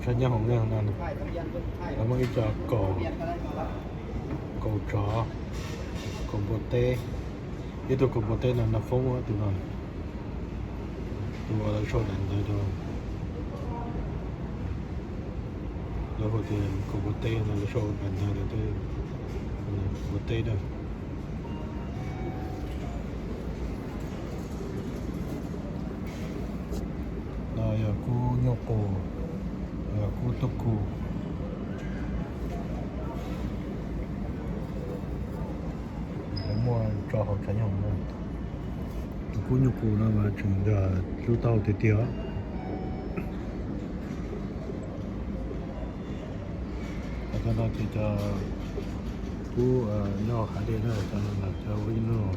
Tshaj nyob hoom no, lawv muaj ib co kaus, kaus tsov, kaus npua teb. Ib tug kaus npua teb no nag foob tus no, tus uas lawv sau daim ntawv rau, lawv hu tias kaus npua teb no, lawv sau daim ntawv rau npua teb na. No yog kub nyuj qus, yog kub tub kus. Lawv muaj tso hauv tshaj nyob hoom no. Tus kub nyuj qus no mas tseem yog lub taub hau tiag tiag. Cov no ces cov kub nyob hav dej na, cov no cov ua ib nub.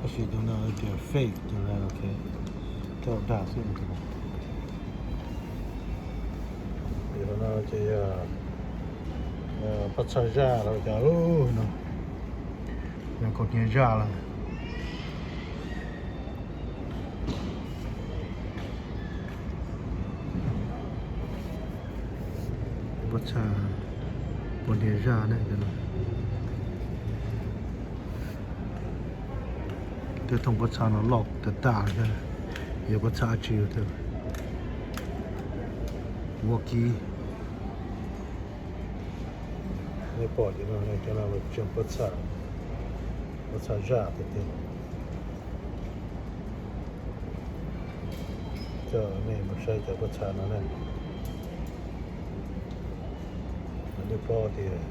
Tab sis cov no tias fake, cov no thiaj dag xwb. Cov no ces yog pob txha zaj los cov no, yog kaus hniav zaj lawm. Pob txha, pob hniav zaj ne. Twb thooj pob txha no loj tas tas thiab, yog pob txha dab tsi thiab. Ua kib. Nej pom cov no, cov no tseem pob txha, pob txha zaj tiag tiag. Coj nej mus saib cov pob txha no na, nej paub tias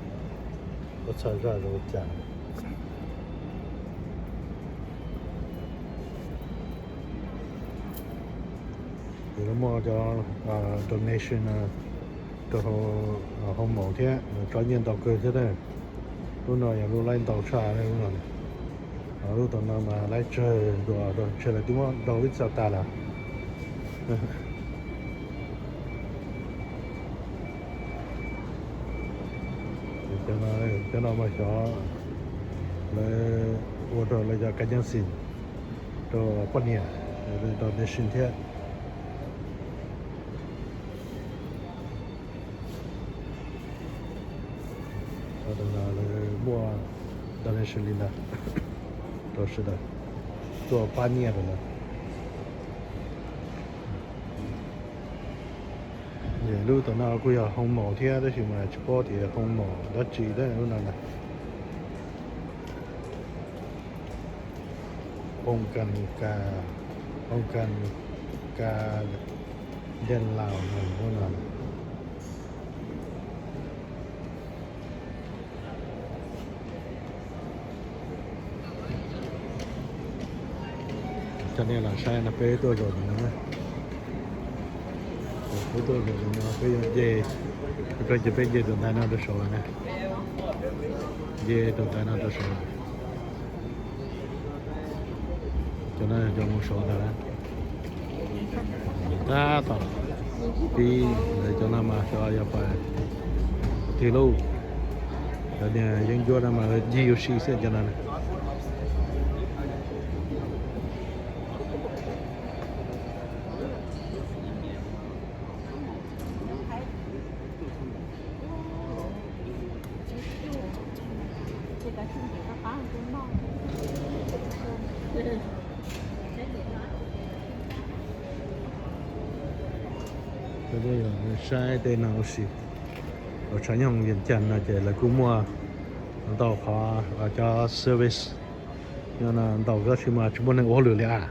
pob txha zaj zoo li cas. Ces lawv muaj cov donation rau hauv maum thiab, tso nyiaj ntau kawg thiab na. Lub no yog lub laib ntau tshaj lub no. Lub tom no mas laib tsawg dua, ntshe lawv twb muab dau ib txoj tag lawm. Cov no mas xyov lawv ua rau lawv cov kab nyeeb xim rau poj niam, donation thiab. Lawv muaj donation li ntawd rau sawv daws tuaj pab nyiaj rau lawv. Lub tom no kuj yog hoo maum thiab tab sis mas tsis paub tias hoo maum dab tsi thiab lub no na. Hoo kas, hoo kas, kas dej laus no lub no. Coj nej los saib no, peb tuaj zaum ntawm no, peb tuaj zaum ntawm no peb yuav nce, rau ces peb nce tus ntaiv no rau saud na, nce tus ntaiv no rau saud. Cov no yog cov mus saud ntag na. Tab tom pib, cov no mas xyov yog pais twg lauj. Cov niag yeeb ncuab no mas ncig ua si xwb cov no. Saib tej no ua si. Hauv tshav nyoog Vias Cas no ces lawv kuj muaj ntau qhov cov service no ntau, tab sis mas tsis muaj neeg ua hauj lwm li as.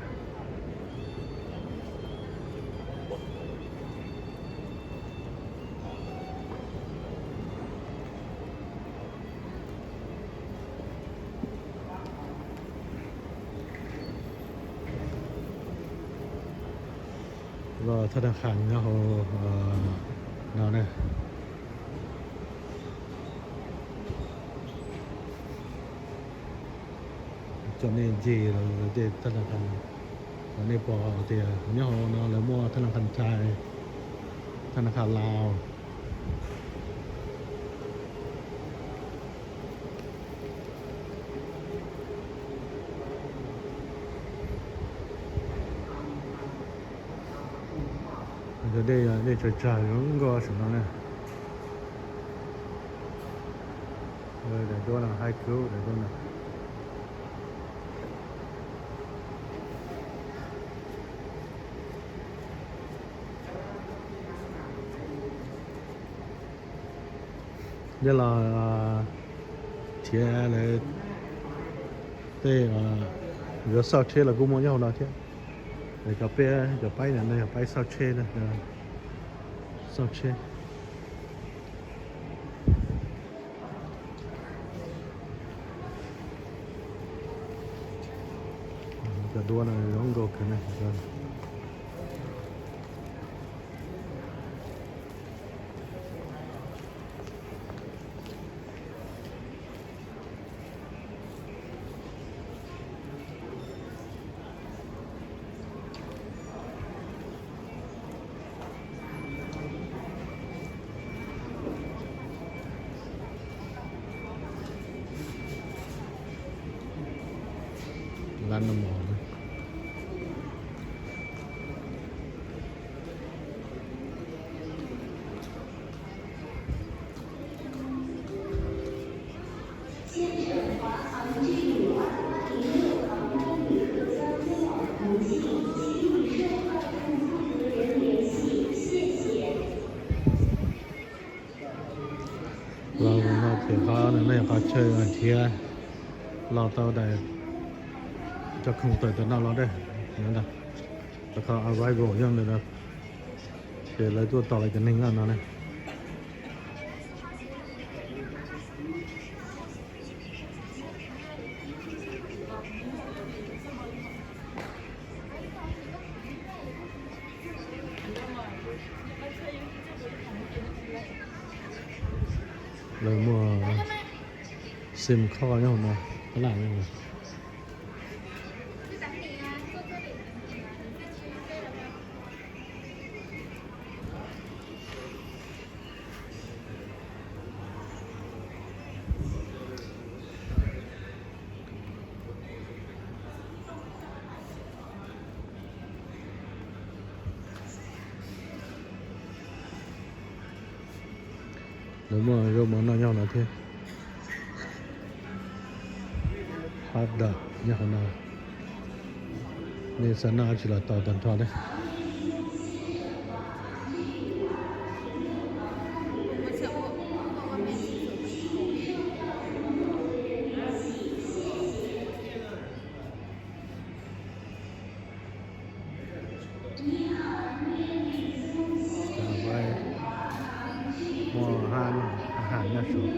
Los thaj nas khas nyob hauv no ne. Coj nej ncig los tej thaj nas khas, nej pom tias nyob hauv no lawv muaj thaj nas khas Thais, thaj nas khas Laus. Cov dej, dej tsawg tsawg zoo nkauj saum no na. Daim duab no, high cool daim duab no. Yog los nrhiav lawv tej yuav xauj tsheb los kuj muaj nyob hauv no thiab. Cov peb cov paib ntawm no yog paib xauj tsheb, xauj tsheb. Cov duab no zoo nkauj kawg na. Lab no mos. Los no ces qhov no yog qhov chaw nrhiav los tau daim cov khoom tawm tom no los dej. Qhov arrival yog ntawm no, ces lawv tuaj tos lawv cov neeg no no ne. Lawv muaj sim khoj nyob hauv no, tab laj nyob no. Lawv muaj zoo mov noj nyob hauv no thiab. Hot dog nyob hauv no. Nej xav noj dab tsi los tau tag nrho thiab. Muaj hab, hab nyob saud.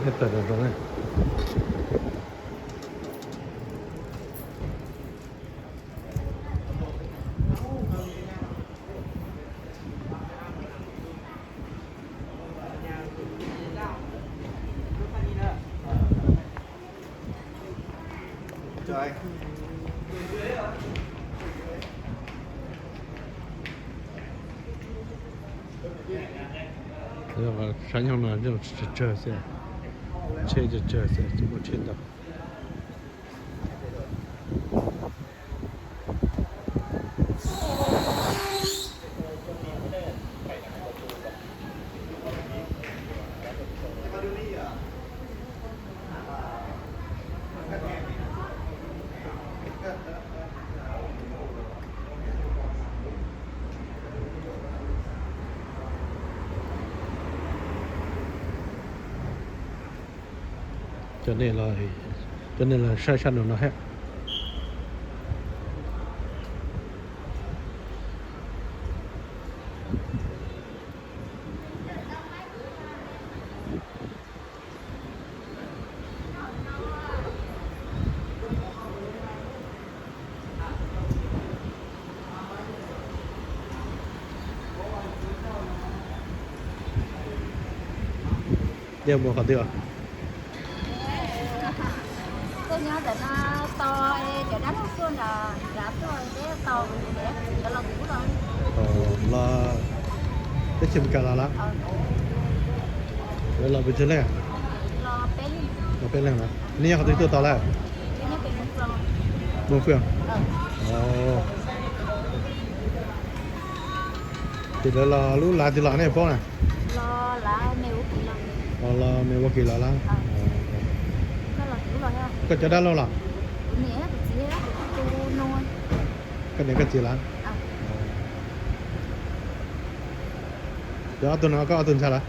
Peb tawm rau zoo ne. Sab nyoog no tsawg tsawg xwb, tsheb tsawg tsawg xwb, tsis muaj tsheb ntau. Coj nej los, coj nej los saib sab nraum no thiab. Yog mus qhov twg os? Koj nyob ntawm no, tos cov dab laug tuaj nrad, nrad tuaj peb tos. Los, peb tsis mus kam los lawm. Los pes tsawg leej? Los peb leeg na. Nej nyob qhov twg tuaj tos lawm? Moos Fwm. Ces lawv los lub lav twg los nej paub na? Los me ua kis los lawm. Koj cov dab laug los? Koj niam koj txiv lawm? Cov ob tug no koj ob tug ntxhais lawm?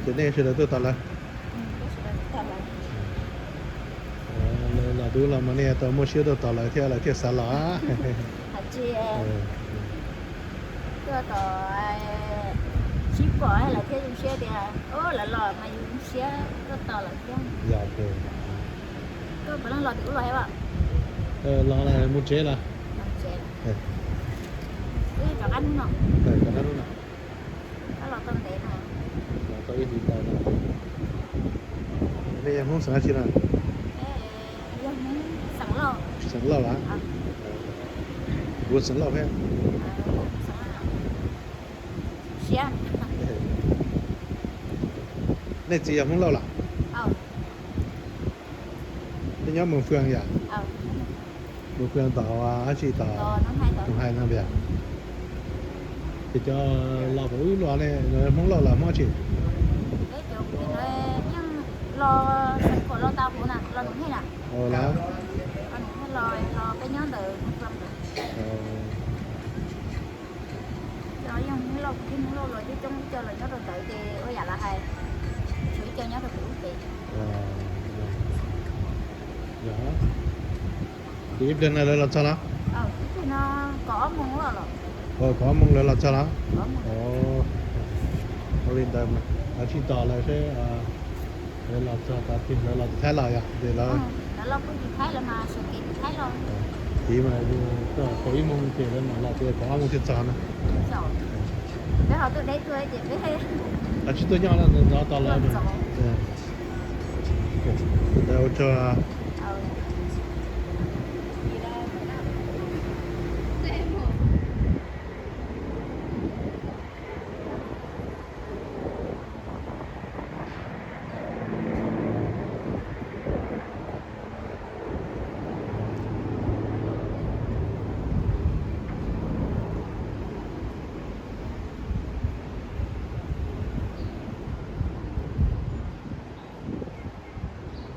Ces nej sawv daws tuaj tos lawv. Los dub los mas nej tau muaj siab tuaj tos lawv thiab lawv thiaj xav los. Tuaj tos sib pom lawv thiaj zoo siab tias, o, lawv los mas yus zoo siab tuaj tos lawv thiab. Koj puas leej los tim ub los thiab? Los mus tsev lawm. Rov qab hnub no. Los tau ntev no. Los tau ib hlis ntau no. Nej yog Hmoob xeem dab tsi no? Yog Hmoob xeem Lauj. Xeem Lauj lawm? Kuv xeem Lauj thiab. Nej txiv yog Hmoob Lauj lawm? Nej nyob Moos Fwm yom? Moos Fwm tom dab tsi, tom Noo Hais no yom? Ces cov los pem ub los ne, Hmoob Lauj los Hmoob dab tsi? Los xeem Khuam los tau, los Noo Hais na. Los Noo Hais los, los peb nyob ntawm Moos Fwm. Cov yog Hmoob Lauj, kwv tij Hmoob Lauj los coob coob, ib co los nyob rau ntawd ces ua yam lawv hais, tshuav ib co nyob rau pem ub pem. Ces ib pliag no lawv los txog los? Kaum ob moos lawv los txog los? Ua li ntawd mas sib tos lawv seb lawv los txog, lawv los tim Thaib los yom, ces lawv tiv mas yus tau kaum ib moos ces lawv mam los, ces kaum ob moos thiaj txog na. Peb ho tuaj deb tuaj ces peb ho tsis tuaj nyob, ntxov tos lawv. Ntawd ua tsaug.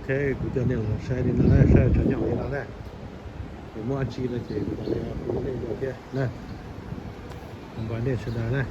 Ok, kuv coj nej los saib li no na, saib tshov nyob li no na. Ces muaj dab tsi no ces kuv mam li hu nej dua thiab na. Npaj nej sawv daws na.